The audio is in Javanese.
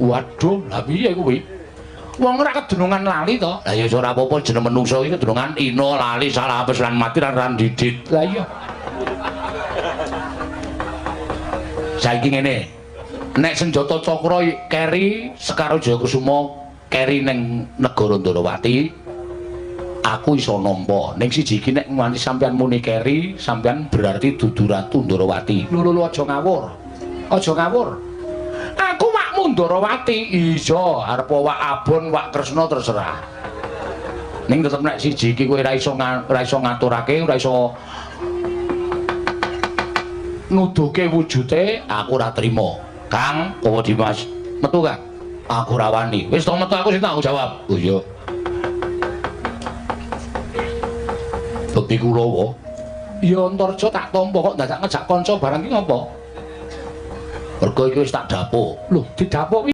Waduh, lha piye kuwi? Wong ora kedunungan lali to. Lah ya ora apa-apa jeneng menungso iki kedunungan ina lali salah apes lan mati lan randidit. Lah iya. Saiki ngene. Nek senjata cakra keri Sekar Jayakusuma keri ning negara Ndorowati, aku iso nampa. Ning siji iki nek nganti sampean muni keri, sampean berarti dudu Ratu Ndorowati. Lho lho aja ngawur. Aja ngawur. Aku wakmu Ndorowati. Iya, arep wak Abon, wak Kresna terserah. Ning tetep nek siji iki kowe ora iso ngaturake, ora iso nuduhke wujude, aku ora trima. Kang, apa Dimas? Metu, Kang. Aku ora wani. Wis to metu aku sing tanggung jawab. Oh iya. Bekti Kurawa. Ya Antarja tak tampa kok dadak ngejak kanca barang iki ngopo? Mergo iki wis tak dapuk. Lho, didapuk